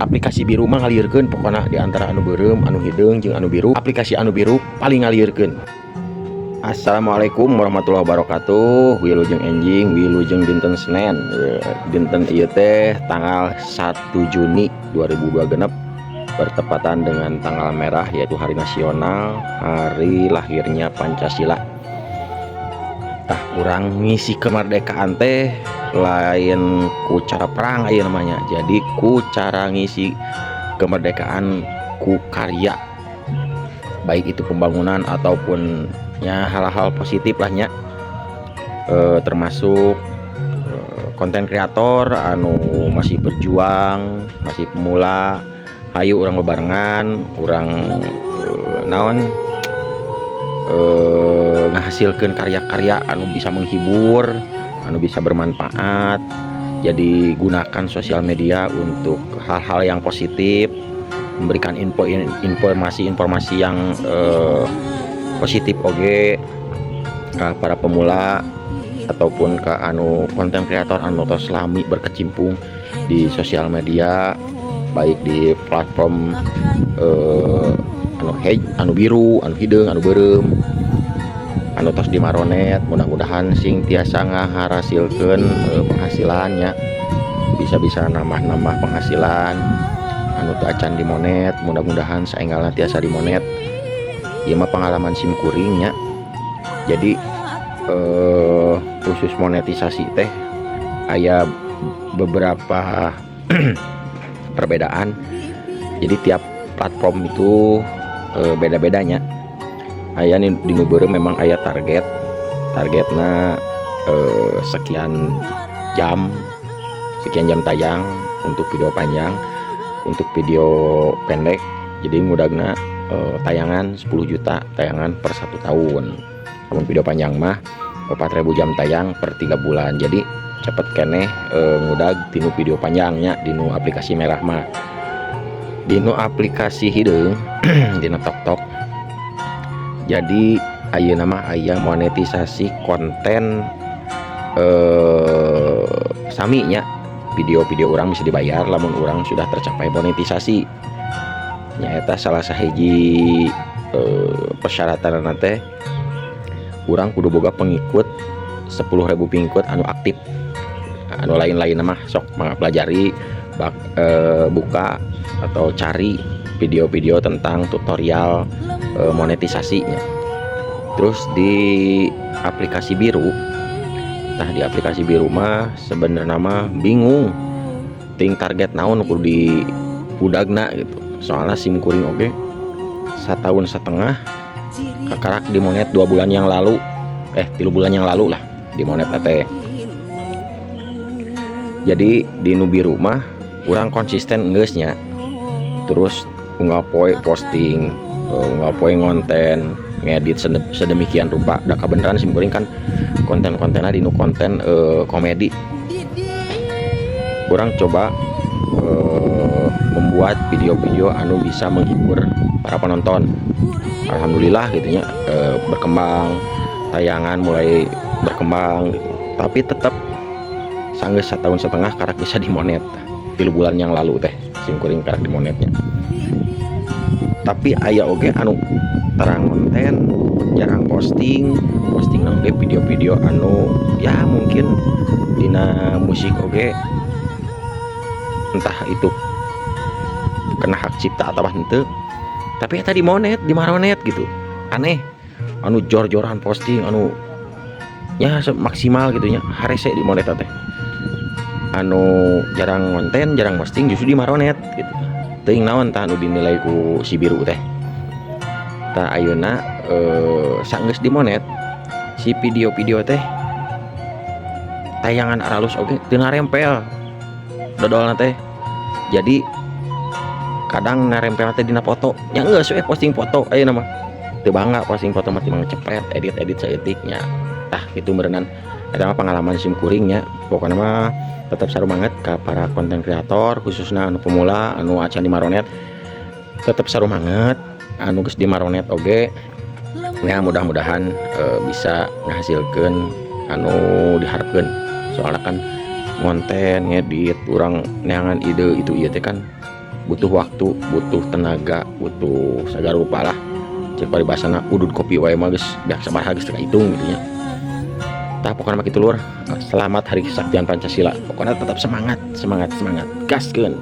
Aplikasi biru mah ngalieurkeun pokona. Di antara anu beureum, anu hideung, jeung anu biru, aplikasi anu biru paling ngalieurkeun. Assalamualaikum warahmatullahi wabarakatuh. Wilujeng enjing, wilujeng dinten Senin. Dinten ieu teh tanggal 1 Juni 2026, bertepatan dengan tanggal merah, yaitu hari nasional, hari lahirnya Pancasila. Tah, urang ngisi kemerdekaan teh lain ku cara perang aya namanya, jadi ku cara ngisi kemerdekaan ku karya, baik itu pembangunan ataupun ya hal-hal positif lah nya, termasuk konten kreator anu masih berjuang, masih pemula. Hayu urang bebarengan, urang naon ngahasilkeun karya-karya anu bisa menghibur, anu bisa bermanfaat. Jadi gunakan sosial media untuk hal-hal yang positif, memberikan info, informasi-informasi yang positif oge ke para pemula ataupun ke anu konten kreator anu tos lami berkecimpung di sosial media, baik di platform anu hej, anu biru, anu hideung, anu beureum, anu tos di maronet. Mudah-mudahan sing tiasa ngaharasilkeun penghasilannya, bisa-bisa nambah-nambah penghasilan. Anu teu acan di monet, mudah-mudahan saenggalna tiasa di monet. Ieu mah pengalaman sim kuring nya. Jadi khusus monetisasi teh aya beberapa perbedaan. Jadi tiap platform itu beda-bedanya. Aya nih di nu beureum memang aya target, targetna sekian jam, sekian jam tayang untuk video panjang, untuk video pendek. Jadi mudagna tayangan 10 juta tayangan per 1 tahun. Lamun video panjang mah 4000 jam tayang per 3 bulan. Jadi cepet keneh ngudag tinu video panjangnya dinu aplikasi merah mah. Dinu aplikasi hideung, dina TikTok, jadi ayeuna mah aya monetisasi konten sami nya, video-video urang bisa dibayar lamun urang sudah tercapai monetisasi. Nyaeta salah sahiji persyaratan teh urang kudu boga pengikut 10.000 pengikut anu aktif. Anu lain-lain mah sok mangga pelajari bak, buka atau cari video-video tentang tutorial monetisasinya. Terus di aplikasi biru, nah di aplikasi biru mah sebenarnya mah bingung ting target naon kudu di udagna gitu, soalnya sim kuring oge setahun setengah kakarak di monet 2 bulan yang lalu, 3 bulan yang lalu lah di monet teh. Jadi di nu biru mah kurang konsisten geus nya, terus unggal poe posting, unggal poe ngonten, ngedit sedemikian rupa. Da kabeneran sim kuring kan konten-kontennya di nu konten komedi. Urang coba membuat video-video anu bisa menghibur para penonton. Alhamdulillah gitu nya, berkembang, tayangan mulai berkembang gitu. Tapi tetap sanggeus setahun setengah karak bisa dimonet. 3 bulan yang lalu teh sim kuring karak dimonetnya. Tapi aya oge anu terang konten, jarang posting, posting oge video-video anu ya mungkin dina musik oge, entah itu kena hak cipta atau henteu, tapi eta di monet, di maronet gitu. Aneh. Anu jor-joran posting, anu ya maksimal gitu nya, harese di monet teh. Anu jarang konten, jarang posting, justru di maronet gitu. Teuing naon tah anu dinilai ku si biru teh. Tah, ayeuna sanggeus di monet, si video-video teh tayangan aralus oge teu narempel dodolna teh. Jadi kadang narempel teh dina foto nya. Geus we posting foto ayeuna mah teu bangga posting foto mah, timang cepet edit-edit saeutik nya. Tah, itu meureunan eta mah pengalaman sim kuring nya. Pokoknya mah tetap sarumanget ka para konten kreator, khususnya anu pemula, anu acan di maronet, tetap sarumanget. Anu geus di maronet oge ya, mudah-mudahan bisa ngahasilkeun anu diharapkeun, soalnya kan ngonten, ngedit, urang neangan ide itu ieu teh kan. Butuh waktu, butuh tenaga, butuh segala rupa lah. Cek paribasana, udud kopi wae mah geus beak sabaraha, geus teu kahitung gitu nya. Tah, pokoknya mah kitu, Lur. Selamat Hari Kesaktian Pancasila. Pokoknya tetap semangat, semangat, semangat, gaskeun.